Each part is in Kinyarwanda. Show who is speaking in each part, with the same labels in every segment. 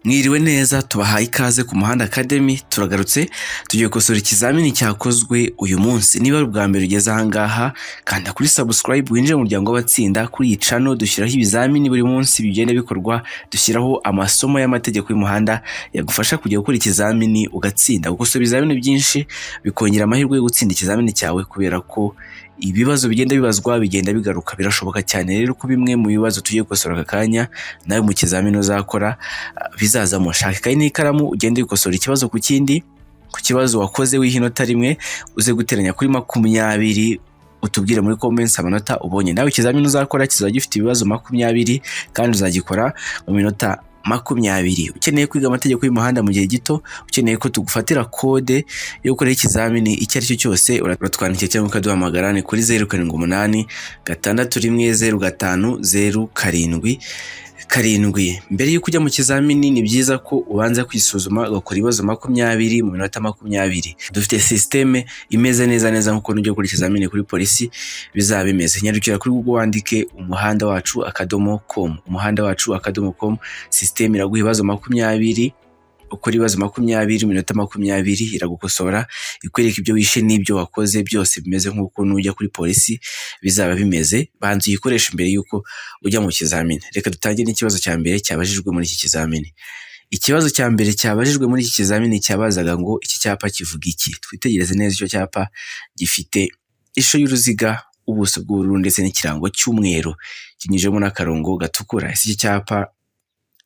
Speaker 1: Mwiriwe neza, tubahaye ikaze ku Muhanda Academy. Turagarutse, tugiye gukosora ikizamini cyakozwe uyu munsi. Niba ari ubwa mbere ugeze aha ngaha, kanda kuri subscribe winjire mu muryango w'abatsinda. Kuri iyi channel dushyiraho ibizamini buri munsi bigenda bikorwa, dushyiraho amasomo y'amategeko y'umuhanda yagufasha kujya gukora ikizamini ugatsinda. Gukosora ibizamini byinshi bikongera amahirwe yo gutsinda ikizamini cyawe, kubera ko ibibazo bigenda bibazwa bigenda bigaruka. Birashoboka cyane rero ko bimwe mu bibazo tugiye gukosora aka kanya nawe mu kizamini uzakora bizazamo. Shaka ikayi n'ikaramu, ugende wikosora ikibazo ku kindi. Ku kibazo wakoze wiha inota rimwe, uze guteranya kuri 20, utubwire muri comments amanota ubonye. Nawe ikizamini uzakora kizaba gifite ibibazo 20 kandi uzagikora mu minota 20. Ukeneye kwiga amategeko y'umuhanda mu gihe gito, ukeneye ko tugufatira kode yo gukora ikizamini icyo ari cyo cyose, uratwandikira cyangwa ukaduhamagara. Ni kuri 0786105077. Mbere y'uko ujya mu kizamini, ni byiza ko ubanza kwisuzuma, ugakora ibibazo 20 mu minota 20. Dufite système imeze neza neza nk'uko nujya gukora ikizamini kuri polisi bizaba bimeze. Nyarukira kuri Google, wandike umuhandawacu.com, umuhandawacu.com. Système iraguha ibibazo 20, ukora ibibazo 20 mu minota 20, iragukosora, ikwereka ibyo wishe n'ibyo wakoze byose, bimeze nk'uko nujya kuri polisi bizaba bimeze. Banza uyikoreshe mbere y'uko ujya mu kizamini. Reka dutangire n'ikibazo cya mbere cyabajijwe muri iki kizamini. Ikibazo cya mbere cyabajijwe muri iki kizamini cyabazaga ngo: "Iki cyapa kivuga iki?" Twitegereze neza icyo cyapa gifite ishusho y'uruziga, ubuso bw'ubururu ndetse n'ikirango cy'umweru kinyujijemo n'akarongo gatukura. Ese iki cyapa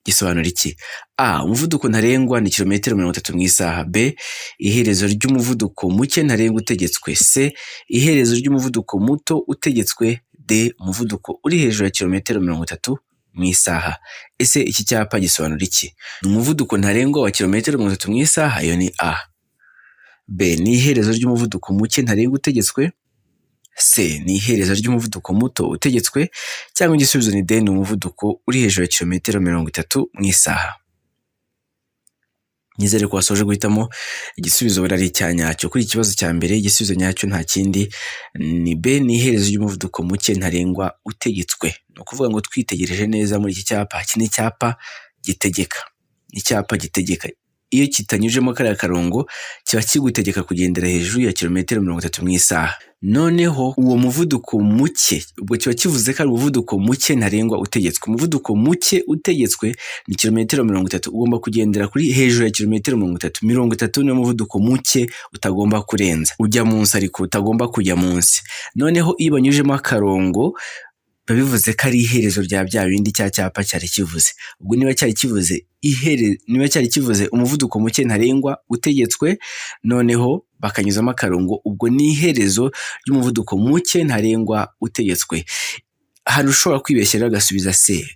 Speaker 1: gisobanura iki? A, umuvuduko ntarengwa ni kilometero 30 mu isaha. B, iherezo ry'umuvuduko muke ntarengwa utegetswe. C, iherezo ry'umuvuduko muto utegetswe. D, umuvuduko uri hejuru ya kilometero 30 mu isaha. Ese iki cyapa gisobanura iki? Ni umuvuduko ntarengwa wa kilometero 30 mu isaha, iyo ni A. B, ni iherezo ry'umuvuduko muke ntarengwa utegetswe. C, ni iherezo ry'umuvuduko muto utegetswe. Cyangwa igisubizo ni D, ni umuvuduko uri hejuru ya kilometero 30 mu isaha. Nizere ko wasoje guhitamo igisubizo ari icya nyacyo. Kuri iki kibazo cya mbere, igisubizo nyacyo nta kindi ni B, ni iherezo ry'umuvuduko muke ntarengwa utegetswe. Ni ukuvuga ngo twitegereje neza muri iki cyapa, iki ni icyapa gitegeka. Icyapa gitegeka iyo kitanyujemo kariya karongo kiba kigutegeka kugendera hejuru ya kilometero 30 mu isaha. Noneho uwo muvuduko muke, ubwo kiba kivuze ko ari umuvuduko muke ntarengwa utegetswe. Umuvuduko muke utegetswe ni kilometero 30. Ugomba kugendera kuri hejuru ya kilometero 30. 30 niwo muvuduko muke utagomba kurenza ujya munsi, ariko utagomba kujya munsi. Noneho iyo banyujemo akarongo, biba bivuze ko ari iherezo rya bya bindi cya cyapa cyari kivuze. Ubwo niba cyari kivuze umuvuduko muke ntarengwa utegetswe, noneho bakanyuzamo akarongo, ubwo ni iherezo ry'umuvuduko muke ntarengwa utegetswe. Hari ushobora kwibeshya rero agasubiza C.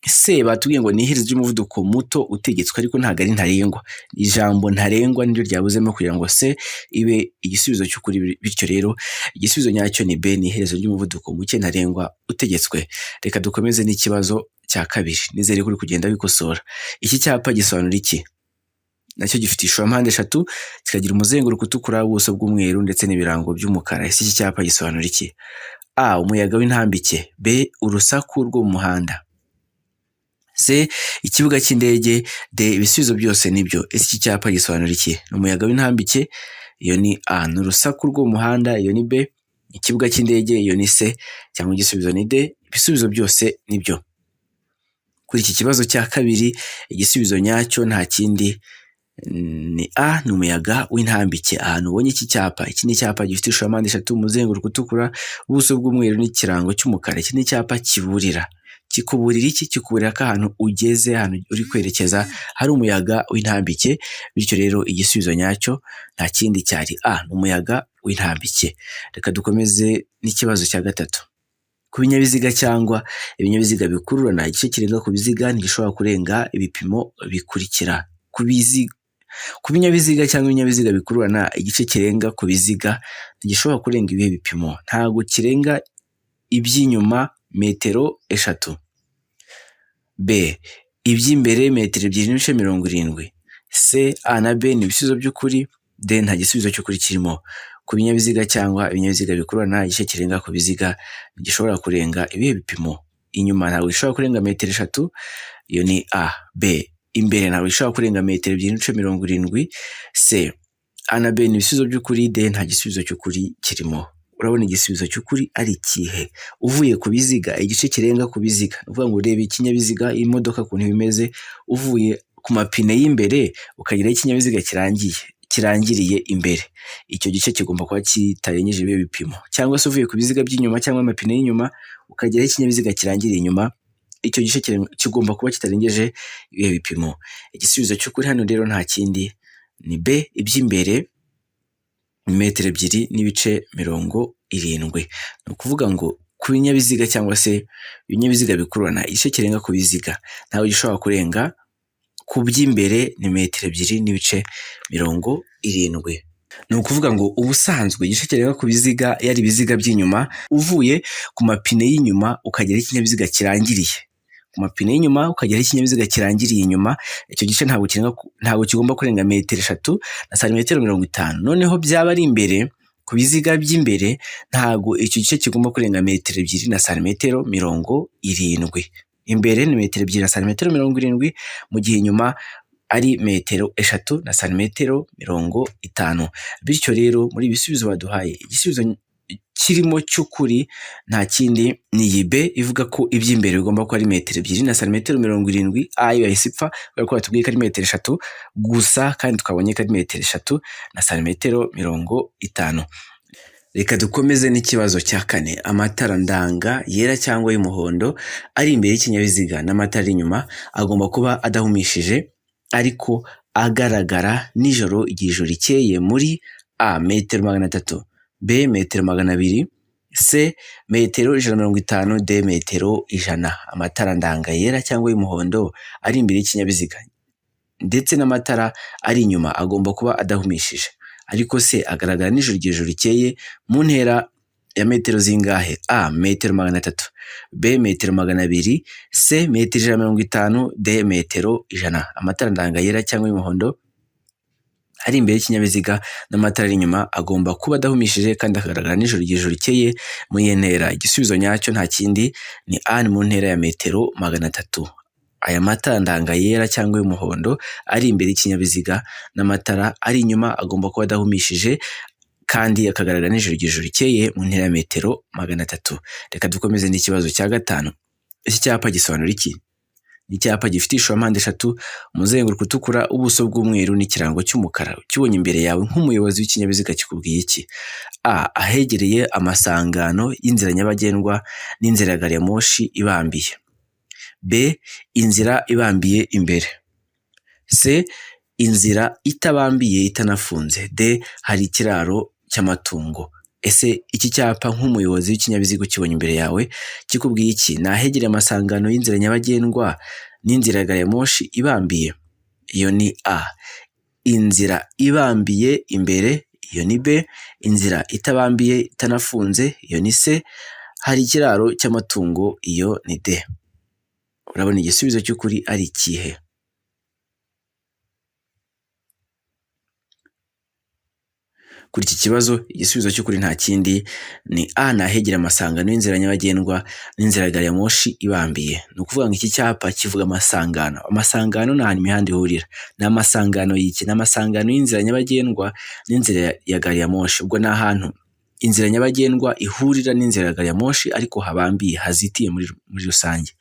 Speaker 1: C batubwiye ngo ni iherezo ry'umuvuduko muto utegetswe, ariko ntabwo ari ntarengwa. Ijambo ntarengwa niryo ryabuzemo kugira ngo C ibe igisubizo cy'ukuri. Bityo rero igisubizo nyacyo ni B, ni iherezo ry'umuvuduko muke ntarengwa utegetswe. Reka dukomeze n'ikibazo cya kabiri. Nizere ko uri kugenda wikosora. Iki cyapa gisobanura iki? Nacyo gifite ishusho ya mpande eshatu, kikagira umuzenguruko utukura, ubuso bw'umweru ndetse n'ibirango by'umukara. Ese iki cyapa gisobanura iki? A, umuyaga w'intambike. B, urusaku rwo mu muhanda. C, ikibuga cy'indege. D, ibisubizo byose nibyo. Ese iki cyapa gisobanura iki? Ni umuyaga w'intambike, iyo ni A. Ni urusaku rwo mu muhanda, iyo ni B. Ikibuga cy'indege, iyo ni C. Cyangwa igisubizo ni D, ibisubizo byose nibyo. Kuri iki kibazo cya kabiri, igisubizo nyacyo nta kindi ni A, ni umuyaga w'intambike. Ahantu ubonye iki cyapa, iki ni icyapa gifite ishusho ya mpande eshatu, umuzenguruko utukura, ubuso bw'umweru n'ikirango cy'umukara. Iki ni icyapa kiburira. Kikuburira iki? Kikuburira ko ahantu ugeze, ahantu uri kwerekeza, hari umuyaga w'intambike. Bityo rero igisubizo nyacyo nta kindi cyari A, ni umuyaga w'intambike. Reka dukomeze n'ikibazo cya gatatu. Ku binyabiziga cyangwa ibinyabiziga bikururana, igice kirenga ku biziga ntigishobora kurenga ibipimo bikurikira. Ku binyabiziga cyangwa ibinyabiziga bikururana, igice kirenga ku biziga ntigishobora kurenga ibihe bipimo? Ntabwo kirenga iby'inyuma metero 3. B, iby'imbere metero 2.70. C, A na B ni ibisubizo by'ukuri. D, nta gisubizo cy'ukuri kirimo. Ku binyabiziga cyangwa ibinyabiziga bikururana, igice kirenga ku biziga ntigishobora kurenga ibihe bipimo? Inyuma ntabwo gishobora kurenga metero 3, iyo ni A. B, Imbere ntabwo gishobora kurenga metero ebyiri n'ibice 70. C, A na B ni ibisubizo by'ukuri, D nta gisubizo cy'ukuri kirimo. Urabona igisubizo cy'ukuri ari ikihe? Uvuye ku biziga, igice kirenga ku biziga, ni ukuvuga ngo urebe ikinyabiziga, imodoka ukuntu imeze, uvuye ku mapine y'imbere ukagera aho ikinyabiziga kirangiriye imbere, icyo gice kigomba kuba kitarengeje ibi bipimo. Cyangwa se uvuye ku biziga by'inyuma cyangwa amapine y'inyuma ukagera aho ikinyabiziga kirangiriye inyuma, icyo gice kigomba kuba kitarengeje ibihe bipimo. Igisubizo cy'ukuri hano rero nta kindi ni B, iby'imbere ni metero ebyiri n'ibice 70. Ni ukuvuga ngo ku binyabiziga cyangwa se ibinyabiziga bikururana, igice kirenga ku biziga ntabwo gishobora kurenga ku by'imbere ni metero ebyiri n'ibice 70. Ni ukuvuga ngo ubusanzwe igice kirenga ku biziga, iyo ari ibiziga by'inyuma, uvuye ku mapine y'inyuma ukagera aho ikinyabiziga kirangiriye, ku mapine y'inyuma ukagera aho ikinyabiziga kirangiriye inyuma, icyo gice ntabwo kigomba kurenga metero 3 na santimetero 50. Noneho byaba ari imbere ku biziga by'imbere, ntabwo icyo gice kigomba kurenga metero ebyiri na santimetero 70. Imbere ni metero ebyiri na santimetero 70, mu gihe inyuma ari metero 3 na santimetero 50. Bityo rero muri ibi bisubizo baduhaye, igisubizo kirimo cy'ukuri nta kindi ni iyi B ivuga ko iby'imbere bigomba kuba ari metero ebyiri na santimetero 70. A yo yahise ipfa kubera ko batubwiye ko ari metero 3 gusa, kandi twabonye ko ari metero 3 na santimetero 50. Reka dukomeze n'ikibazo cya kane. Amatara ndanga yera cyangwa y'umuhondo ari imbere y'ikinyabiziga n'amatara ari inyuma agomba kuba adahumishije ariko agaragara nijoro igihe ijoro rikeye muri A metero 300, B metero 200, C metero 150, D metero 100. Amatara ndanga yera cyangwa y'umuhondo ari imbere y'ikinyabiziga ndetse n'amatara ari inyuma agomba kuba adahumishije, ariko se agaragara nijoro igihe ijoro rikeye mu ntera ya metero zingahe? A metero 300, B metero 200, C metero 150, D metero 100. Amatara ndanga yera cyangwa y'umuhondo ari imbere y'ikinyabiziga n'amatara ari inyuma agomba kuba adahumishije kandi akagaragara nijoro igihe ijoro rikeye muri iyo ntera. Igisubizo nyacyo nta kindi ni A, ni mu ntera ya metero 300. Aya matara ndanga yera cyangwa y'umuhondo ari imbere y'ikinyabiziga n'amatara ari inyuma agomba kuba adahumishije kandi akagaragara nijoro igihe ijoro rikeye mu ntera ya metero 300. Reka dukomeze n'ikibazo cya gatanu. Iki cyapa gisobanura iki? Ni icyapa gifite ishusho ya mpande eshatu, umuzenguruko utukura, ubuso bw'umweru n'ikirango cy'umukara. Ukibonye imbere yawe nk'umuyobozi w'ikinyabiziga kikubwiye iki? A, ahegereye amasangano y'inzira nyabagendwa n'inzira ya gari ya moshi ibambiye. B, inzira ibambiye imbere. C, inzira itabambiye itanafunze. D, hari ikiraro cy'amatungo. Ese iki cyapa nk'umuyobozi w'ikinyabiziga ukibonye imbere yawe kikubwiye iki? Ni ahegereye amasangano y'inzira nyabagendwa n'inzira ya gari ya moshi ibambiye. Iyo ni A. Inzira ibambiye imbere, iyo ni B. Inzira itabambiye itanafunze, iyo ni C. Hari ikiraro cy'amatungo, iyo ni D. Urabona igisubizo cy'ukuri ari ikihe? Kuri iki kibazo igisubizo cy'ukuri nta kindi ni A, ni ahegereye amasangano y'inzira nyabagendwa n'inzira ya gari ya moshi ibambiye. Ni ukuvuga ngo iki cyapa kivuga amasangano. Amasangano ni ahantu imihanda ihurira. Ni amasangano y'iki? Ni amasangano y'inzira nyabagendwa n'inzira ya gari ya moshi. Ubwo ni ahantu inzira nyabagendwa ihurira n'inzira ya gari ya moshi ariko habambiye, hazitiye muri rusange.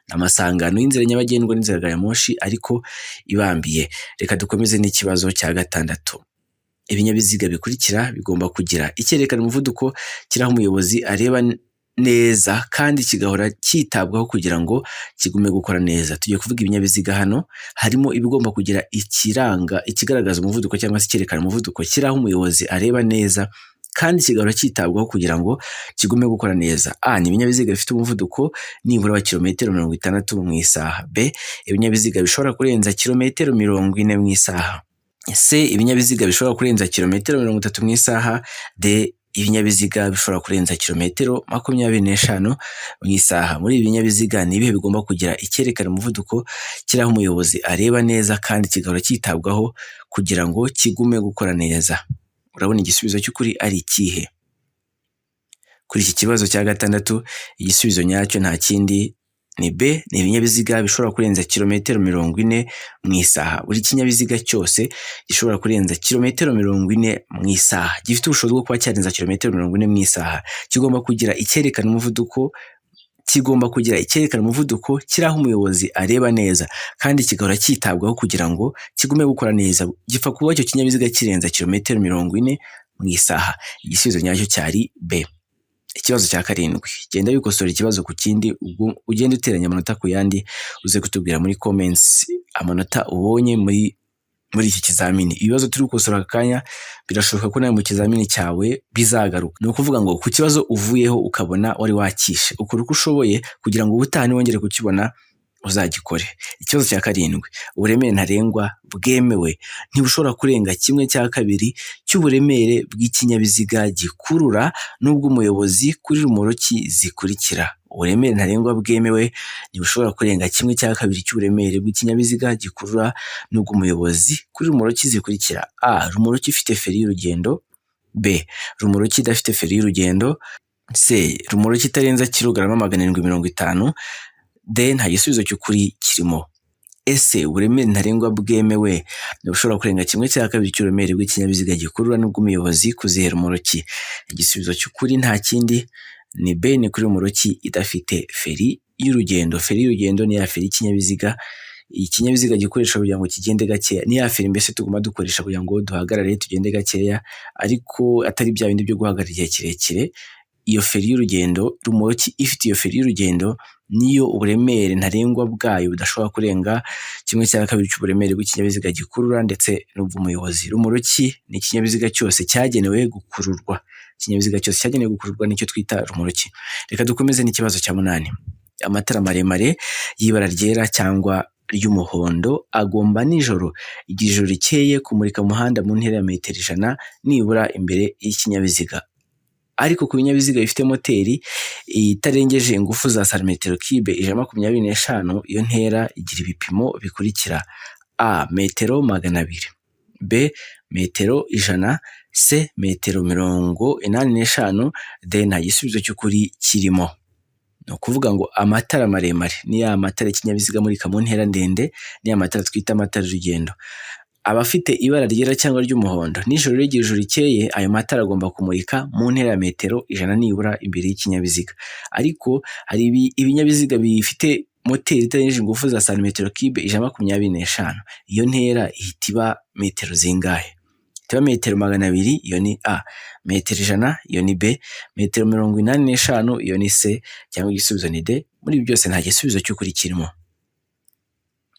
Speaker 1: Ni amasangano y'inzira nyabagendwa n'inzira ya gari ya moshi ariko ibambiye. Reka dukomeze n'ikibazo cya gatandatu. Ibinyabiziga bikurikira bigomba kugira icyerekana umuvuduko kiri aho umuyobozi areba neza kandi kigahora cyitabwaho kugira ngo kigume gukora neza. Tugiye kuvuga ibinyabiziga hano, harimo ibigomba kugira ikiranga, ikigaragaza umuvuduko cyangwa se icyerekana umuvuduko kiri aho umuyobozi areba neza kandi kigahora cyitabwaho kugira ngo kigume gukora neza. A, ni ibinyabiziga bifite umuvuduko nibura wa kilometero 60 mu isaha. B, ibinyabiziga bishobora kurenza kilometero 40 mu isaha. C, ibinyabiziga bishobora kurenza kilometero 30 mu isaha. D, ibinyabiziga bishobora kurenza kilometero 25 mu isaha. Muri ibi binyabiziga ni ibihe bigomba kugira icyerekana umuvuduko kiri aho umuyobozi areba neza kandi kigahora cyitabwaho kugira ngo kigume gukora neza? Urabona igisubizo cy'ukuri ari ikihe? Kuri iki kibazo cya gatandatu igisubizo nyacyo nta kindi Ni B, ni ibinyabiziga bishobora kurenza kilometero 40 mu isaha. Buri kinyabiziga cyose gishobora kurenza kilometero 40 mu isaha, gifite ubushobozi bwo kuba cyarenza kilometero 40 mu isaha, kigomba kugira icyerekana umuvuduko, kigomba kugira icyerekana umuvuduko kiri aho umuyobozi areba neza, kandi kigahora cyitabwaho kugira ngo kigume gukora neza. Gipfa kuba icyo kinyabiziga kirenza kilometero 40 mu isaha. Igisubizo nyacyo cyari B. Ikibazo cya karindwi, genda wikosora ikibazo ku kindi, ubwo ugenda uteranya amanota ku yandi, uze kutubwira muri comments amanota ubonye muri iki kizamini. Ibibazo turi gukosora aka kanya birashoboka ko nawe mu kizamini cyawe bizagaruka. Ni ukuvuga ngo ku kibazo uvuyeho ukabona wari wakishe, ukora uko ushoboye kugira ngo ubutaha niwongere kukibona uzagikore. Ikibazo cya karindwi, uburemere ntarengwa bwemewe ntibushobora kurenga 1/2 cy'uburemere bw'ikinyabiziga gikurura n'ubw'umuyobozi kuri rumoroki zikurikira. Uburemere ntarengwa bwemewe ntibushobora kurenga 1/2 cy'uburemere bw'ikinyabiziga gikurura n'ubw'umuyobozi kuri rumoroki zikurikira: A. Rumoroki ifite feri y'urugendo; B. Rumoroki idafite feri y'urugendo; C. Rumoroki itarenza kilogarama 750; D. Nta gisubizo cy'ukuri kirimo. Ese uburemere ntarengwa bwemewe ntibushobora kurenga 1/2 cy'uburemere bw'ikinyabiziga gikurura n'ubw'umuyobozi ku zihe rumoroki? Igisubizo cy'ukuri nta kindi ni B, ni kuri rumoroki idafite feri y'urugendo. Feri y'urugendo ni ya feri y'ikinyabiziga, ikinyabiziga gikoresha kugira ngo kigende gakeya. Ni ya feri mbese tuguma dukoresha kugira ngo duhagarare tugende gakeya, ariko atari bya bindi byo guhagarara igihe kirekire. Iyo feri y'urugendo, rumoroki ifite iyo feri y'urugendo niyo uburemere ntarengwa bwayo budashobora kurenga 1/2 cy'uburemere bw'ikinyabiziga gikurura ndetse n'ubw'umuyobozi. Rumoroki ni ikinyabiziga cyose cyagenewe gukururwa. Ikinyabiziga cyose cyagenewe gukururwa nicyo twita rumoroki. Reka dukomeze n'ikibazo cya munani. Amatara maremare y'ibara ryera cyangwa ry'umuhondo agomba nijoro, igihe ijoro rikeye, kumurika umuhanda mu ntera ya metero 100 nibura imbere y'ikinyabiziga. Ariko ku binyabiziga bifite moteri itarengeje ingufu za santimetero kibe 125, iyo ntera igira ibipimo bikurikira: A. Metero 200; B. Metero 100; C. Metero 85; D. Nta gisubizo cy'ukuri kirimo. Ni ukuvuga ngo amatara maremare ni ya matara y'ikinyabiziga amurika mu ntera ndende, ni ya matara twita amatara y'urugendo. Aba afite ibara ryera cyangwa ry'umuhondo. Nijoro rero, igihe ijoro rikeye, ayo matara agomba kumurika mu ntera ya metero 100 nibura imbere y'ikinyabiziga. Ariko hari ibinyabiziga bifite moteri itarengeje ingufu za santimetero kibe 125. Iyo ntera ihita iba metero zingahe? Ihita iba metero 200, iyo ni A; metero 100, iyo ni B; metero 85, iyo ni C; cyangwa igisubizo ni D. Muri ibi byose nta gisubizo cy'ukuri kirimo.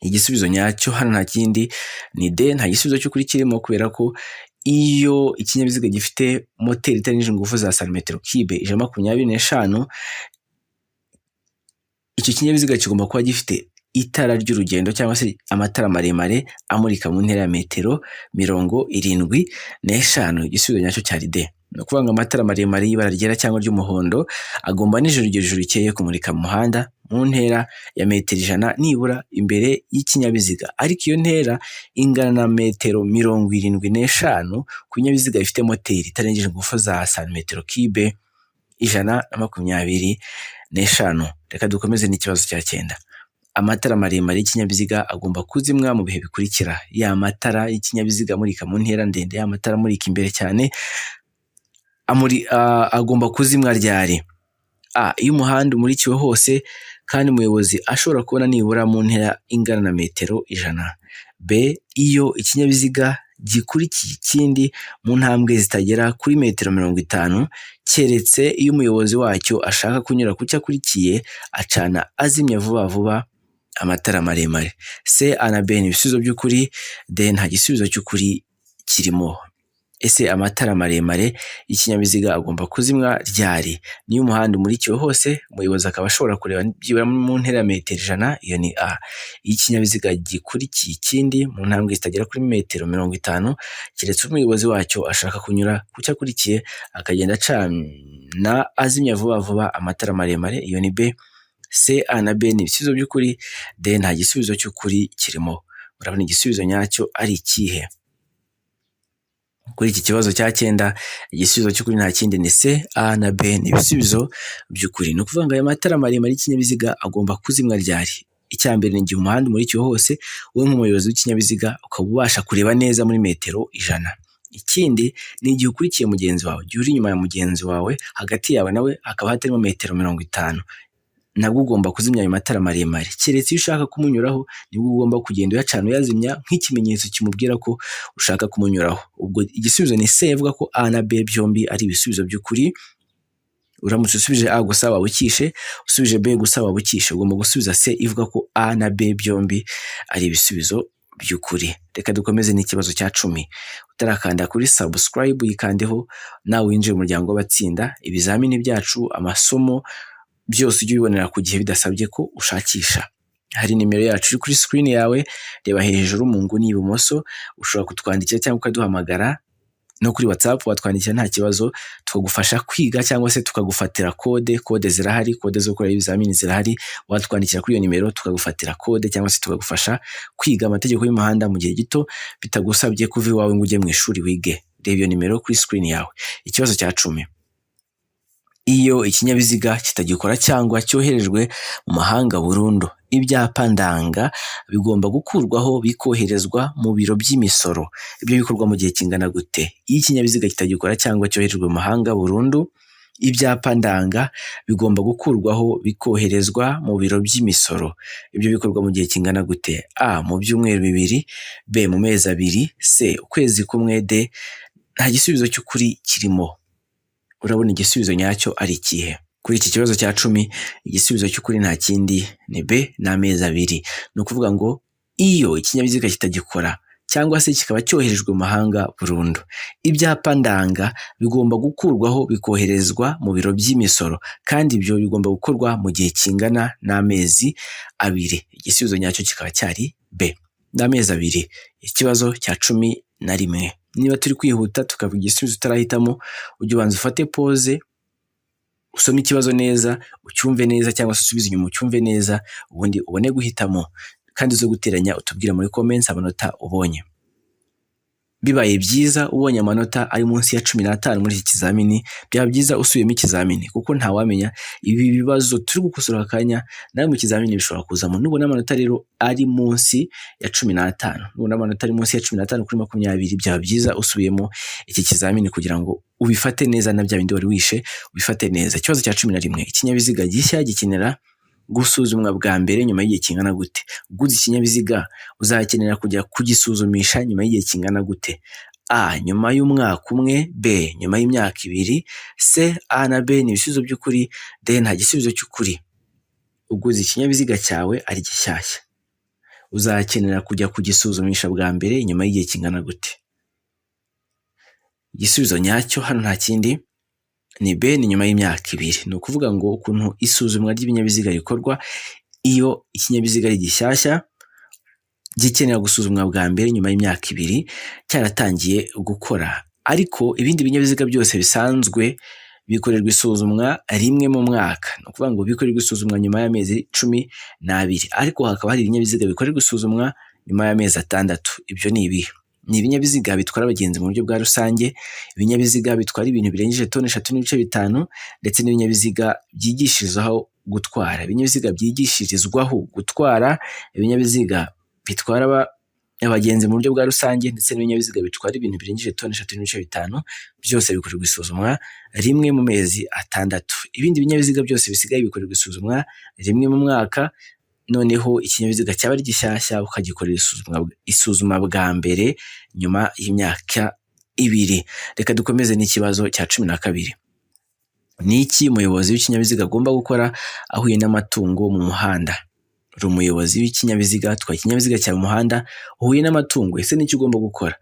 Speaker 1: Igisubizo nyacyo hano nta kindi ni D, nta gisubizo cy'ukuri kirimo, kubera ko iyo ikinyabiziga gifite moteri itarengeje ingufu za santimetero kibe 125, icyo kinyabiziga kigomba kuba gifite itara ry'urugendo cyangwa se amatara maremare amurika mu ntera ya metero 75. Igisubizo nyacyo cyari D. Ni ukuvuga ngo amatara maremare y'ibara ryera cyangwa ry'umuhondo agomba nijoro, igihe ijoro rikeye, kumurika mu muhanda mu ntera ya metero 100 nibura imbere y'ikinyabiziga. Ariko iyo ntera ingana na metero 75 ku binyabiziga bifite moteri itarengeje ingufu za santimetero kibe 125. Reka dukomeze n'ikibazo cya cyenda. Amatara maremare y'ikinyabiziga agomba kuzimwa mu bihe bikurikira: ya matara y'ikinyabiziga amurika mu ntera ndende, ya matara amurika imbere cyane, agomba kuzimwa ryari? A. Iyo umuhanda umurikiwe hose kandi umuyobozi ashobora kubona nibura mu ntera ingana na metero 100. B. Iyo ikinyabiziga gikurikiye ikindi mu ntambwe zitagera kuri metero 50, keretse iyo umuyobozi wacyo ashaka kunyura ku cyo akurikiye, acana azimya vuba vuba amatara maremare. C, A na B ni ibisubizo by'ukuri. D, nta gisubizo cy'ukuri kirimo. Ese amatara maremare y'ikinyabiziga agomba kuzimwa ryari? Niyo umuhanda umurikiwe hose, umuyobozi akaba ashobora kureba byibura mu ntera ya metero 100, iyo ni A. Iyo ikinyabiziga gikurikiye ikindi mu ntambwe zitagera kuri metero 50, keretse umuyobozi wacyo ashaka kunyura ku cyo akurikiye, akagenda acana azimya vuba vuba amatara maremare, iyo ni B. C, A na B ni ibisubizo by'ukuri. D, nta gisubizo cy'ukuri kirimo. Urabona igisubizo nyacyo ari ikihe? Kuri iki kibazo cya 9, igisubizo cy'ukuri nta kindi ni C, A na B ni ibisubizo by'ukuri. Ni ukuvuga ngo aya matara maremare y'ikinyabiziga agomba kuzimwa ryari? Icya mbere ni igihe umuhanda umurikiwe hose, wowe nk'umuyobozi w'ikinyabiziga ukaba ubasha kureba neza muri metero 100. Ikindi ni igihe ukurikiye mugenzi wawe, igihe uri inyuma ya mugenzi wawe, hagati yawe nawe hakaba hatarimo metero 50, nabwo ugomba kuzimya ayo matara maremare. Keretse iyo ushaka kumunyuraho nibwo ugomba kugenda uyacana uyazimya nk'ikimenyetso kimubwira ko ushaka kumunyuraho. Ubwo igisubizo ni C, ivuga ko A na B byombi ari ibisubizo by'ukuri. Uramutse usubije A gusa waba ukishe, usubije B gusa waba ukishe. Ugomba gusubiza C ivuga ko A na B byombi ari ibisubizo by'ukuri. Reka dukomeze n'ikibazo cya 10. Utarakanda kuri subscribe yikandeho, nawe winjire mu muryango w'abatsinda. Ibizamini byacu, amasomo byose ujye ubibonera ku gihe bidasabye ko ushakisha. Hari nimero yacu iri kuri screen yawe, reba hejuru mu nguni y'ibumoso, ushobora kutwandikira cyangwa ukaduhamagara no kuri WhatsApp watwandikira nta kibazo, tukagufasha kwiga cyangwa se tukagufatira kode. Kode zirahari, kode zo gukora ibizamini zirahari, watwandikira kuri iyo nimero tukagufatira kode cyangwa se tukagufasha kwiga amategeko y'umuhanda mu gihe gito bitagusabye kuva iwawe ngo ujye mu ishuri wige. Reba iyo nimero kuri screen yawe. Ikibazo cya 10. Iyo ikinyabiziga kitagikora cyangwa cyoherejwe mu mahanga burundu, ibyapa ndanga bigomba gukurwaho bikoherezwa mu biro by'imisoro. Ibyo bikorwa mu gihe kingana gute? Iyo ikinyabiziga kitagikora cyangwa cyoherejwe mu mahanga burundu, ibyapa ndanga bigomba gukurwaho bikoherezwa mu biro by'imisoro. Ibyo bikorwa mu gihe kingana gute? A, mu byumweru 2, B, mu mezi 2, C, ukwezi kumwe, D, nta gisubizo cy'ukuri kirimo. Urabona igisubizo nyacyo ari ikihe? Kuri iki kibazo cya 10, igisubizo cy'ukuri nta kindi ni B, ni amezi 2. Ni ukuvuga ngo iyo ikinyabiziga kitagikora cyangwa se kikaba cyoherejwe mu mahanga burundu, ibyapa ndanga bigomba gukurwaho bikoherezwa mu biro by'imisoro, kandi ibyo bigomba gukorwa mu gihe kingana n'amezi 2. Igisubizo nyacyo kikaba cyari B, n'amezi 2. Ikibazo cya 11. Niba turi kwihuta tukavuga igisubizo utarahitamo, ujye ubanza ufate pause, usome ikibazo neza, ucyumve neza, cyangwa se usubize inyuma ucyumve neza, ubundi ubone guhitamo. Kandi uze guteranya utubwire muri comments amanota ubonye. Bibaye byiza ubonye amanota ari munsi ya 15 muri iki kizamini, byaba byiza usubiyemo ikizamini, kuko ntawamenya, ibi bibazo turi gukosora aka kanya nawe mu kizamini bishobora kuzamo. Nubona amanota rero ari munsi ya 15, nubona amanota ari munsi ya 15 kuri 20, byaba byiza usubiyemo iki kizamini kugira ngo ubifate neza, na bya bindi wari wishe ubifate neza. Ikibazo cya 11. Ikinyabiziga gishya gikenera gusuzumwa bwa mbere nyuma y'igihe kingana gute? Uguze ikinyabiziga uzakenera kujya kugisuzumisha nyuma y'igihe kingana gute? A, nyuma y'umwaka umwe, B, nyuma y'imyaka 2, C, A na B ni ibisubizo by'ukuri, D, nta gisubizo cy'ukuri. Uguze ikinyabiziga cyawe ari gishyashya, uzakenera kujya kugisuzumisha bwa mbere nyuma y'igihe kingana gute? Igisubizo nyacyo hano nta kindi ni B, ni nyuma y'imyaka 2. Ni ukuvuga ngo ukuntu isuzumwa ry'ibinyabiziga rikorwa, iyo ikinyabiziga ari gishyashya gikenera gusuzumwa bwa mbere nyuma y'imyaka 2 cyaratangiye gukora, ariko ibindi binyabiziga byose bisanzwe bikorerwa isuzumwa rimwe mu mwaka. Ni ukuvuga ngo bikorerwa isuzumwa nyuma y'amezi 12, ariko hakaba hari ibinyabiziga bikorerwa isuzumwa nyuma y'amezi 6. Ibyo ni ibihe? Ni ibinyabiziga bitwara abagenzi mu buryo bwa rusange, ibinyabiziga bitwara ibintu birengeje toni 3.5, ndetse n'ibinyabiziga byigishirizwaho gutwara. Ibinyabiziga byigishirizwaho gutwara, ibinyabiziga bitwara abagenzi mu buryo bwa rusange, ndetse n'ibinyabiziga bitwara ibintu birengeje toni 3.5, byose bikorerwa isuzumwa rimwe mu mezi 6. Ibindi binyabiziga byose bisigaye bikorerwa isuzumwa rimwe mu mwaka, noneho ikinyabiziga cyaba ari gishyashya ukagikorera isuzuma bwa mbere nyuma y'imyaka 2. Reka dukomeze n'ikibazo cya 12. Ni iki umuyobozi w'ikinyabiziga agomba gukora ahuye n'amatungo mu muhanda? Uri umuyobozi w'ikinyabiziga, utwaye ikinyabiziga cyawe mu muhanda, uhuye n'amatungo, ese ni iki ugomba gukora?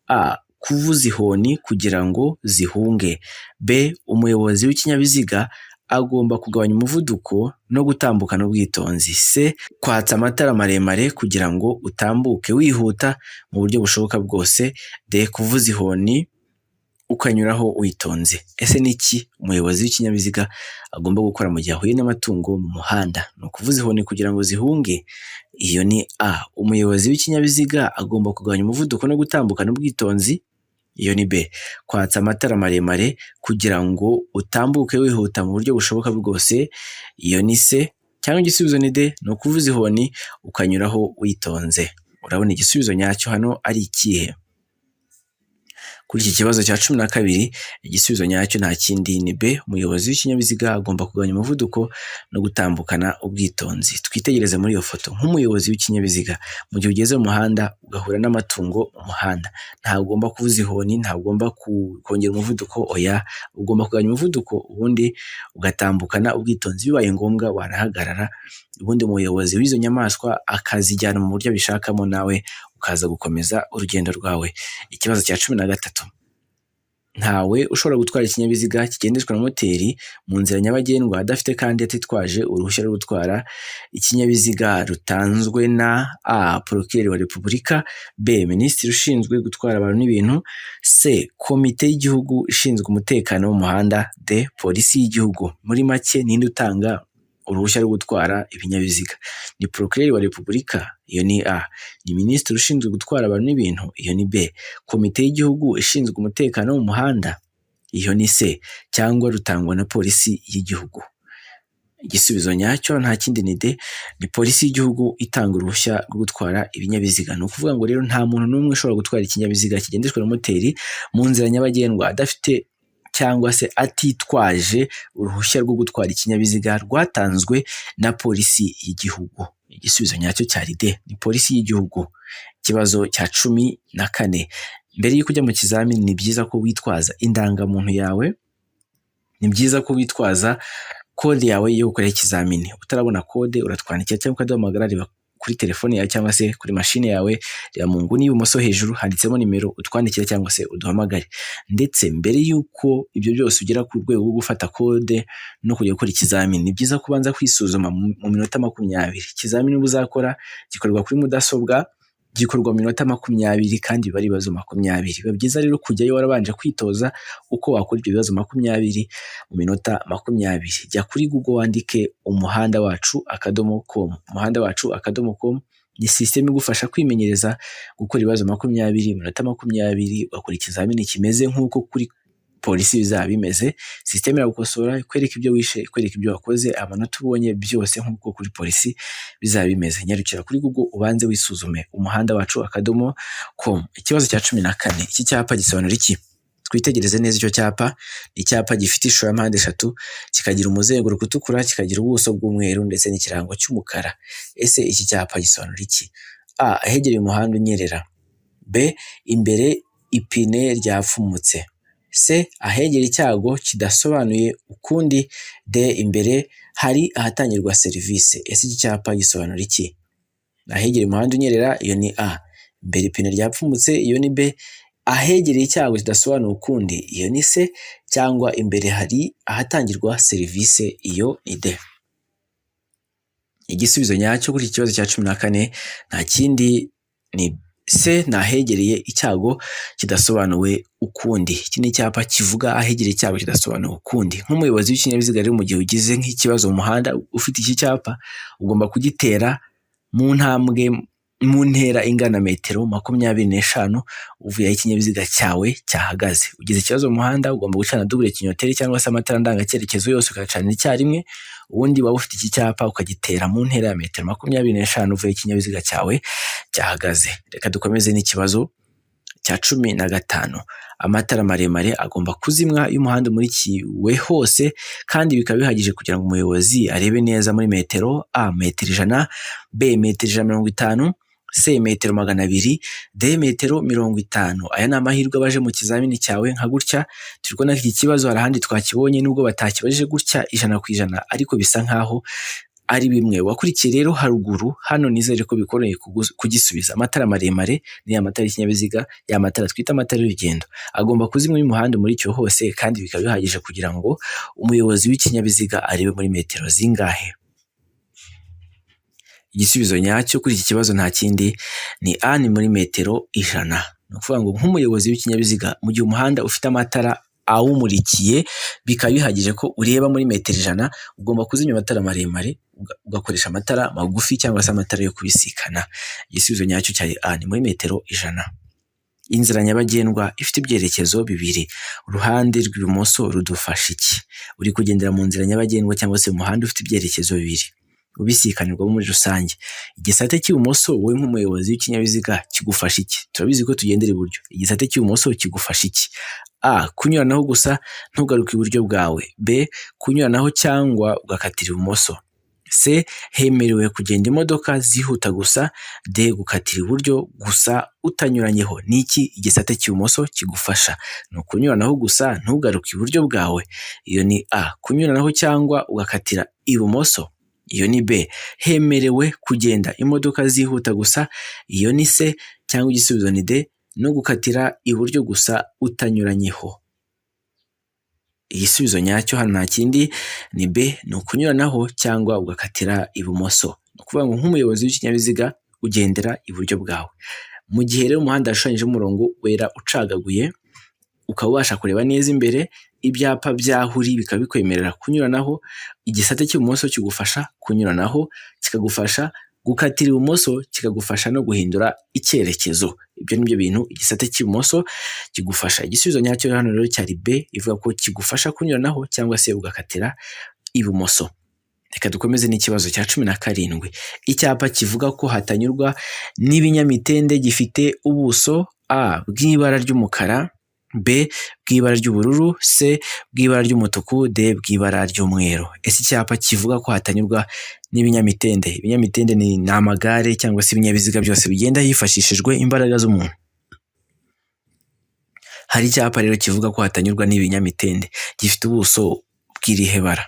Speaker 1: A, kuvuza ihoni kugira ngo zihunge. B, umuyobozi w'ikinyabiziga agomba kugabanya umuvuduko no gutambukana ubwitonzi. C, kwatsa amatara maremare kugira ngo utambuke wihuta mu buryo bushoboka bwose. D, kuvuza ihoni ukanyuraho witonze. Ese ni iki umuyobozi w'ikinyabiziga agomba gukora mu gihe ahuye n'amatungo mu muhanda? Ni ukuvuza ihoni kugira ngo zihunge? Iyo ni A. Umuyobozi w'ikinyabiziga agomba kugabanya umuvuduko no gutambukana ubwitonzi. Iyo ni B. Kwatsa amatara maremare kugira ngo utambuke wihuta mu buryo bushoboka bwose. Iyo ni C. Cyangwa igisubizo ni D, ni ukuvuza ihoni ukanyuraho witonze. Urabona igisubizo nyacyo hano ari ikihe? Kuri iki kibazo cya 12, igisubizo nyacyo nta kindi ni B. Umuyobozi w'ikinyabiziga agomba kugabanya umuvuduko no gutambukana ubwitonzi. Twitegereze muri iyo foto, nk'umuyobozi w'ikinyabiziga, mu gihe ugeze mu muhanda ugahura n'amatungo mu muhanda, ntabwo ugomba kuvuza ihoni, ntabwo ugomba kongera umuvuduko, oya, ugomba kugabanya umuvuduko ubundi ugatambukana ubwitonzi, bibaye ngombwa wanahagarara, ubundi umuyobozi w'izo nyamaswa akazijyana mu buryo abishakamo, nawe ukaza gukomeza urugendo rwawe. Ikibazo cya 13, ntawe ushobora gutwara ikinyabiziga kigendeshwa na moteri mu nzira nyabagendwa adafite kandi atitwaje uruhushya rwo gutwara ikinyabiziga rutanzwe na A. Porokireri wa Repubulika, B. Minisitiri ushinzwe gutwara abantu n'ibintu, C. Komite y'igihugu ishinzwe umutekano wo mu muhanda, D. Polisi y'igihugu. Muri make, ninde utanga uruhushya rwo gutwara ibinyabiziga? Ni Porokireri wa Repubulika? Iyo ni A. Ni Minisitiri ushinzwe gutwara abantu n'ibintu? Iyo ni B. Komite y'igihugu ishinzwe umutekano wo mu muhanda? Iyo ni C. Cyangwa rutangwa na Polisi y'igihugu? Igisubizo nyacyo nta kindi ni D, ni Polisi y'igihugu itanga uruhushya rwo gutwara ibinyabiziga. Ni ukuvuga ngo rero nta muntu n'umwe ushobora gutwara ikinyabiziga kigendeshwa na moteri mu nzira nyabagendwa adafite cyangwa se atitwaje uruhushya rwo gutwara ikinyabiziga rwatanzwe na Polisi y'igihugu. Igisubizo nyacyo cyari D, ni Polisi y'igihugu. Ikibazo cya 14, mbere y'uko ujya mu kizamini ni byiza ko witwaza indangamuntu yawe, ni byiza ko witwaza kode yawe yo gukora ikizamini. Utarabona kode uratwandikira cyangwa ukaduhamagara, reba kuri telefone yawe cyangwa se kuri mashini yawe, reba mu nguni y'ibumoso hejuru handitsemo nimero, utwandikire cyangwa se uduhamagare. Ndetse mbere y'uko ibyo byose ugera ku rwego rwo gufata kode no kujya gukora ikizamini, ni byiza kubanza kwisuzuma mu minota 20. Ikizamini uba uzakora gikorwa kuri mudasobwa, gikorwa mu minota 20 kandi biba ari ibibazo 20. Biba byiza rero kujyayo warabanje kwitoza uko wakora ibyo bibazo 20 mu minota 20. Jya kuri Google wandike umuhandawacu.com. Umuhandawacu.com ni sisiteme igufasha kwimenyereza gukora ibibazo 20 mu minota 20, ugakora ikizamini kimeze nk'uko kuri polisi bizaba bimeze. Sisiteme iragukosora, ikwereka ibyo wishe, ikwereka ibyo wakoze, amanota ubonye, byose nk'uko kuri polisi bizaba bimeze. Nyarukira kuri Google ubanze wisuzume, umuhandawacu.com. Ikibazo cya 14, iki cyapa gisobanura iki? Twitegereze neza icyo cyapa. Ni icyapa gifite ishusho ya mpande eshatu, kikagira umuzenguruko utukura, kikagira ubuso bw'umweru ndetse n'ikirango cy'umukara. Ese iki cyapa gisobanura iki? A. Ahegereye umuhanda unyerera. B. Imbere ipine ryapfumutse. C. Ahegera icyago kidasobanuye ukundi. D. Imbere hari ahatangirwa serivisi. Ese iki cyapa gisobanura iki? Ahegereye umuhanda unyerera, iyo ni A. Imbere ipine ryapfumutse, iyo ni B. Ahegereye icyago kidasobanuye ukundi, iyo ni C. Cyangwa imbere hari ahatangirwa serivisi, iyo ni D. Igisubizo nyacyo kuri iki kibazo cya 14 nta kindi ni C, ni ahegereye icyago kidasobanuwe ukundi. Iki ni icyapa kivuga ahegereye icyago kidasobanuwe ukundi. Nk'umuyobozi w'ikinyabiziga rero, mu gihe ugize nk'ikibazo mu muhanda ufite iki cyapa, ugomba kugitera mu ntambwe, mu ntera ingana metero 25 uvuye aho ikinyabiziga cyawe cyahagaze. Ugize ikibazo mu muhanda, ugomba gucana double clignoteur cyangwa se amatara ndangacyerekezo yose ukayacanira icyarimwe, ubundi waba ufite iki cyapa ukagitera mu ntera ya metero 25 uvuye aho ikinyabiziga cyawe cyahagaze. Reka dukomeze n'ikibazo cya 15. Amatara maremare agomba kuzimwa iyo umuhanda umurikiwe hose kandi bikaba bihagije kugira ngo umuyobozi arebe neza muri metero: A. Metero 100, B. Metero 150, C. Metero 200, D. Metero 50. Aya ni amahirwe aba aje mu kizamini cyawe nka gutya. Turi kubona ko iki kibazo hari ahandi twakibonye, nubwo batakibajije gutya 100%, ariko bisa nkaho ari bimwe. Wakurikiye rero haruguru hano, nizere ko bikoroheye kugisubiza. Amatara maremare ni ya matara y'ikinyabiziga, ya matara twita amatara y'urugendo, agomba kuzimwa iyo umuhanda umurikiwe hose kandi bikaba bihagije kugira ngo umuyobozi w'ikinyabiziga arebe muri metero zingahe? Igisubizo nyacyo kuri iki kibazo nta kindi ni A, ni muri metero 100. Ni ukuvuga ngo nk'umuyobozi w'ikinyabiziga, mu gihe umuhanda ufite amatara awumurikiye bikaba bihagije ko ureba muri metero 100, ugomba kuzimya amatara maremare ugakoresha amatara magufi cyangwa se amatara yo kubisikana. Igisubizo nyacyo cyari A, ni muri metero 100. Inzira nyabagendwa ifite ibyerekezo bibiri, uruhande rw'ibumoso rudufasha iki? Uri kugendera mu nzira nyabagendwa cyangwa se umuhanda ufite ibyerekezo bibiri ubisikanirwamo muri rusange. Igisate cy'ibumoso wowe nk'umuyobozi w'ikinyabiziga kigufasha iki? Turabizi ko tugendera iburyo. Igisate cy'ibumoso kigufasha iki? A. Kunyuranaho gusa ntugaruke iburyo bwawe. B. Kunyuranaho cyangwa ugakatira ibumoso. C. Hemerewe kugenda imodoka zihuta gusa. D. Gukatira iburyo gusa utanyuranyeho. Ni iki igisate cy'ibumoso kigufasha? Ni ukunyuranaho gusa ntugaruke iburyo bwawe. Iyo ni A. Kunyuranaho cyangwa ugakatira ibumoso. Iyo ni B. Hemerewe kugenda imodoka zihuta gusa. Iyo ni C cyangwa igisubizo ni D. No gukatira iburyo gusa utanyuranyeho. Igisubizo nyacyo hano nta kindi ni B, ni ukunyuranaho cyangwa ugakatira ibumoso. Ni ukuvuga ngo nk'umuyobozi w'ikinyabiziga ugendera iburyo bwawe. Mu gihe rero umuhanda washushanyijemo umurongo wera ucagaguye, ukaba ubasha kureba neza imbere, ibyapa by'aho uri bikaba bikwemerera kunyuranaho, igisate cy'ibumoso kigufasha kunyuranaho, kikagufasha gukatira ibumoso, kikagufasha no guhindura icyerekezo. Ibyo ni byo bintu igisate cy'ibumoso kigufasha. Igisubizo nyacyo hano rero cyari B, ivuga ko kigufasha kunyuranaho cyangwa se ugakatira ibumoso. Reka dukomeze n'ikibazo cya 17. Icyapa kivuga ko hatanyurwa n'ibinyamitende gifite ubuso A bw'ibara ry'umukara, B bw'ibara ry'ubururu, C bw'ibara ry'umutuku, D bw'ibara ry'umweru. Ese icyapa kivuga ko hatanyurwa n'ibinyamitende? Ibinyamitende ni amagare cyangwa se ibinyabiziga byose bigenda hifashishijwe imbaraga z'umuntu. Hari icyapa rero kivuga ko hatanyurwa n'ibinyamitende gifite ubuso bw'irihe bara?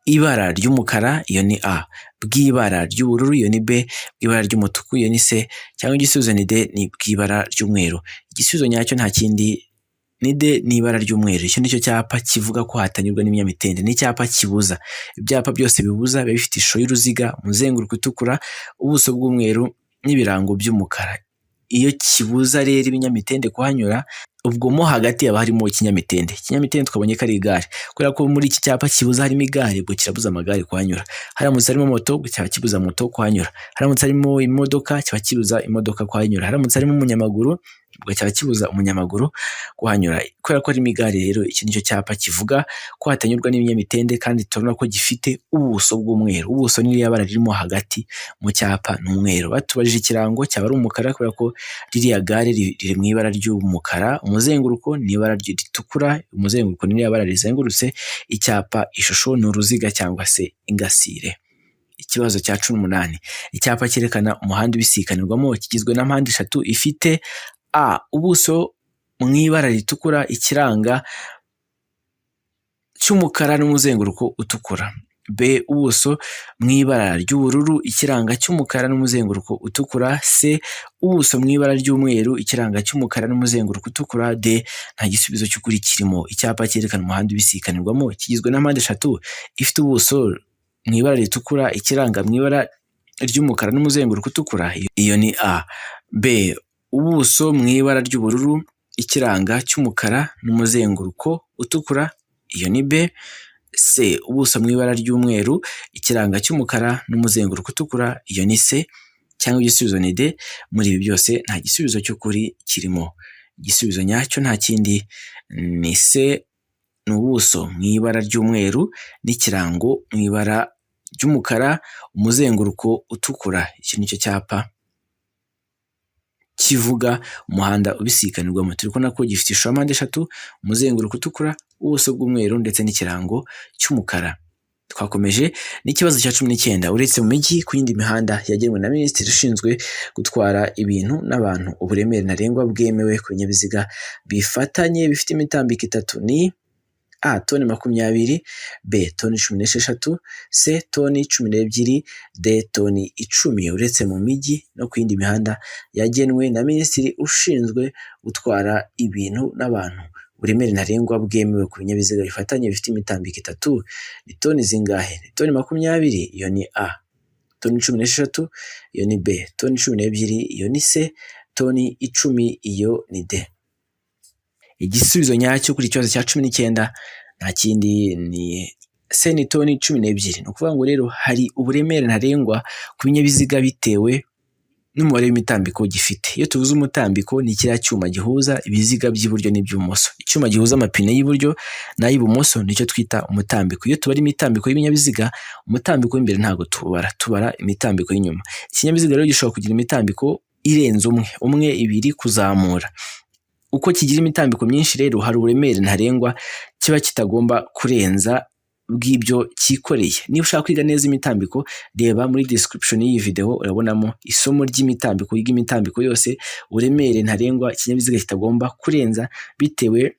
Speaker 1: Ibara ry'umukara, iyo ni A, bw'ibara ry'ubururu, iyo ni B, bw'ibara ry'umutuku, iyo ni C, cyangwa igisubizo ni D, ni bw'ibara ry'umweru. Igisubizo nyacyo nta kindi ni D, ni ibara ry'umweru. Icyo nicyo cyapa kivuga ko hatanyurwa n'ibinyamitende. Ni icyapa kibuza. Ibyapa byose bibuza biba bifite ishusho y'uruziga, umuzenguruko utukura, ubuso bw'umweru n'ibirango by'umukara. Iyo kibuza rero ibinyamitende kuhanyura, ubwo mo hagati haba harimo ikinyamitende. Ikinyamitende twabonye ko ari igare. Kubera ko muri iki cyapa kibuza harimo igare, ubwo kirabuza amagare kuhanyura. Haramutse harimo moto, ubwo cyaba kibuza moto kuhanyura. Haramutse harimo imodoka, kiba kibuza imodoka kuhanyura. Haramutse harimo umunyamaguru, ubwo cyaba kibuza umunyamaguru kuhanyura. Kubera ko harimo igare rero, iki nicyo cyapa kivuga ko hatanyurwa n'ibinyamitende, kandi turabona ko gifite ubuso bw'umweru. Ubuso ni ririya bara ririmo hagati mu cyapa, ni umweru. Batubajije ikirango cyaba ari umukara, kubera ko ririya gare riri mu ibara ry'umukara, umuzenguruko ni ibara ritukura, umuzenguruko ni ririya bara rizengurutse icyapa, ishusho ni uruziga cyangwa se ingasire. Ikibazo cya 18. Icyapa cyerekana umuhanda ubisikanirwamo kigizwe na mpande eshatu ifite A. Ubuso mu ibara ritukura, ikiranga cy'umukara n'umuzenguruko utukura. B. Ubuso mu ibara ry'ubururu, ikiranga cy'umukara n'umuzenguruko utukura. C. Ubuso mu ibara ry'umweru, ikiranga cy'umukara n'umuzenguruko utukura. D. Nta gisubizo cy'ukuri kirimo. Icyapa cyerekana umuhanda ubisikanirwamo kigizwe na mpande eshatu ifite ubuso mu ibara ritukura, ikiranga mu ibara ry'umukara n'umuzenguruko utukura. Iyo ni A. B. Ubuso mu ibara ry'ubururu, ikiranga cy'umukara n'umuzenguruko utukura. Iyo ni B. C. Ubuso mu ibara ry'umweru, ikiranga cy'umukara n'umuzenguruko utukura. Iyo ni C. Cyangwa igisubizo ni D. Muri ibi byose nta gisubizo cy'ukuri kirimo. Igisubizo nyacyo nta kindi ni C, ni ubuso mu ibara ry'umweru n'ikirango mu ibara ry'umukara, umuzenguruko utukura. Iki nicyo cyapa kivuga umuhanda ubisikanirwamo. Turi kubona ko gifite ishusho ya mpande eshatu, umuzenguruko utukura, ubuso bw'umweru ndetse n'ikirango cy'umukara. Twakomeje n'ikibazo cya 19. Uretse mu mijyi, ku yindi mihanda yagenwe na minisitiri ushinzwe gutwara ibintu n'abantu, uburemere ntarengwa bwemewe ku binyabiziga bifatanye bifite imitambiko itatu ni A. Toni 20, B. Toni 16, C. Toni 12, D. Toni 10. Uretse mu mijyi no ku yindi mihanda yagenwe na minisitiri ushinzwe gutwara ibintu n'abantu, uburemere ntarengwa bwemewe ku binyabiziga bifatanye bifite imitambiko itatu ni toni zingahe? Ni toni 20, iyo ni A. Toni 16, iyo ni B. Toni 12, iyo ni C. Toni 10, iyo ni D. Igisubizo nyacyo kuri ikibazo cya 19 nta kindi ni C, ni toni 12. Ni ukuvuga ngo rero hari uburemere ntarengwa ku binyabiziga bitewe n'umubare w'imitambiko gifite. Iyo tuvuze umutambiko, ni kiriya cyuma gihuza ibiziga by'iburyo n'iby'ibumoso. Icyuma gihuza amapine y'iburyo n'ay'ibumoso nicyo twita umutambiko. Iyo tubara imitambiko y'ibinyabiziga, umutambiko w'imbere ntabwo tuwubara, tubara imitambiko y'inyuma. Ikinyabiziga rero gishobora kugira imitambiko irenze umwe, umwe, ibiri kuzamura. Uko kigira imitambiko myinshi rero, hari uburemere ntarengwa kiba kitagomba kurenza bw'ibyo cyikoreye. Niba ushaka kwiga neza imitambiko, reba muri description y'iyi video, urabonamo isomo ry'imitambiko. Wiga imitambiko yose, uburemere ntarengwa ikinyabiziga kitagomba kurenza bitewe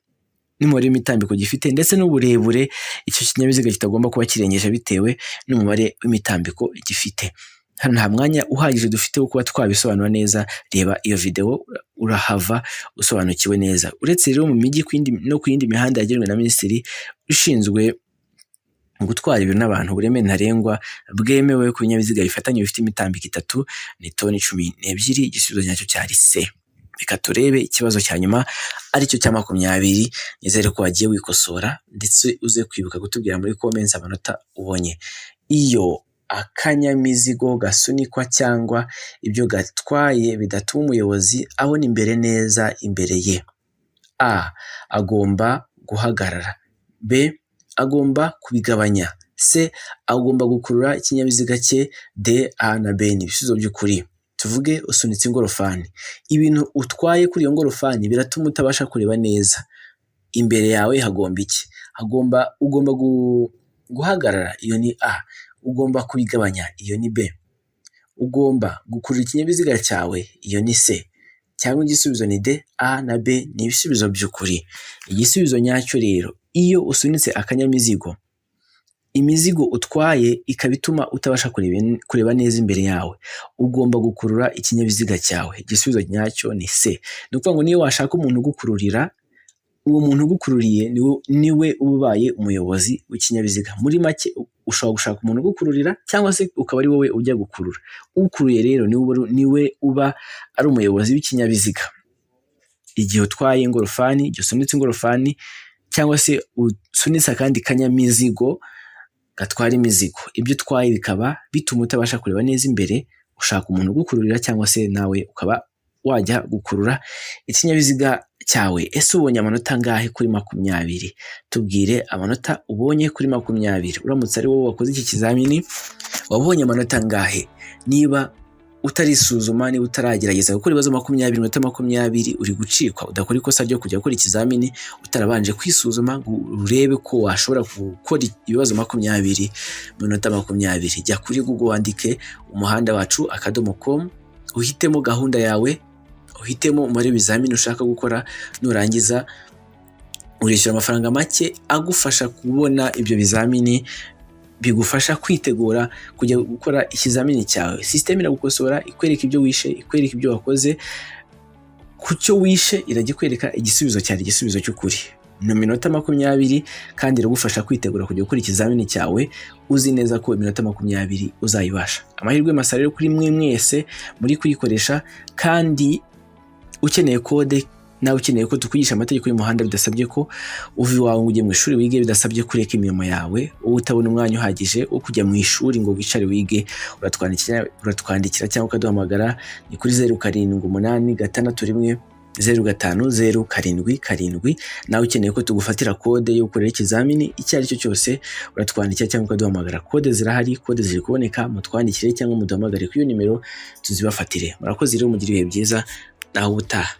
Speaker 1: n'umubare w'imitambiko gifite, ndetse n'uburebure icyo kinyabiziga kitagomba kuba kirengeje bitewe n'umubare w'imitambiko gifite. Hano nta mwanya uhagije dufite wo kuba twabisobanura neza. Reba iyo video, urahava usobanukiwe neza. Uretse rero mu mijyi no ku yindi mihanda yagenwe na minisitiri ushinzwe gutwara ibintu n'abantu, uburemere ntarengwa bwemewe ku binyabiziga bifatanye bifite imitambiko itatu ni toni 12. Igisubizo nyacyo cyari C. Reka turebe ikibazo cya nyuma, aricyo cya 20. Nizere ko wagiye wikosora, ndetse uze kwibuka kutubwira muri comments amanota ubonye. Iyo akanyamizigo gasunikwa cyangwa ibyo gatwaye bidatuma umuyobozi abona imbere neza imbere ye: A, agomba guhagarara; B, agomba kubigabanya; C, agomba gukurura ikinyabiziga cye; D, A na B ni ibisubizo by'ukuri. Tuvuge usunitse ingorofani, ibintu utwaye kuri iyo ngorofani biratuma utabasha kureba neza imbere yawe. Hagomba iki? Hagomba ugomba guhagarara, iyo ni A. Ugomba kubigabanya, iyo ni B. Ugomba gukurura ikinyabiziga cyawe, iyo ni C. Cyangwa igisubizo ni D, A na B ni ibisubizo by'ukuri. Igisubizo nyacyo rero, iyo usunitse akanyamizigo, imizigo utwaye ikaba ituma utabasha kureba neza imbere yawe, ugomba gukurura ikinyabiziga cyawe. Igisubizo nyacyo ni C. Ni ukuvuga ngo niyo washaka umuntu ugukururira, uwo muntu ugukururiye niwe uba ubaye umuyobozi w'ikinyabiziga. Muri make, ushobora gushaka umuntu ugukururira cyangwa se ukaba ari wowe ujya gukurura. Ukuruye rero niwe uba ari umuyobozi w'ikinyabiziga. Igihe utwaye ingorofani, igihe usunitse ingorofani cyangwa se usunitse akandi kanyamizigo gatwara imizigo, ibyo utwaye bikaba bituma utabasha kureba neza imbere, ushaka umuntu ugukururira cyangwa se nawe ukaba wajya gukurura ikinyabiziga cyawe. Ese ubonye amanota angahe kuri 20? Tubwire amanota ubonye kuri 20. Uramutse ari wowe wakoze iki kizamini, wabonye amanota angahe? Niba utarisuzuma, niba utaragerageza gukora ibibazo 20, iminota 20, uri gucikwa. Udakora ikosa ryo kujya gukora ikizamini utarabanje kwisuzuma ngo urebe ko washobora gukora ibibazo 20 mu minota 20. Jya kuri Google, wandike umuhandawacu.com, uhitemo gahunda yawe, uhitemo umubare w'ibizamini ushaka gukora. Nurangiza urishyura amafaranga make agufasha kubona ibyo bizamini, bigufasha kwitegura kujya gukora ikizamini cyawe. Sisiteme iragukosora, ikwereka ibyo wishe, ikwereka ibyo wakoze. Ku cyo wishe iragikwereka, igisubizo cyari igisubizo cy'ukuri. Ni iminota 20, kandi iragufasha kwitegura kujya gukora ikizamini cyawe uzi neza ko iminota 20 uzayibasha. Amahirwe masa rero kuri mwe mwese muri kuyikoresha. Kandi ukeneye kode, nawe ukeneye ko tukwigisha amategeko y'umuhanda bidasabye ko uva iwawe ngo ujye mu ishuri wige, bidasabye kureka imirimo yawe, wowe utabona umwanya uhagije wo kujya mu ishuri ngo wicare wige, uratwandikira cyangwa ukaduhamagara. Ni kuri 0786105077. Nawe ukeneye ko tugufatira kode yo gukorera ikizamini icyo ari cyo cyose, uratwandikira cyangwa ukaduhamagara. Kode zirahari, kode ziri kuboneka. Mutwandikire cyangwa muduhamagare kuri iyo nimero tuzibafatire. Murakoze rero, mugire ibihe byiza, naho ubutaha.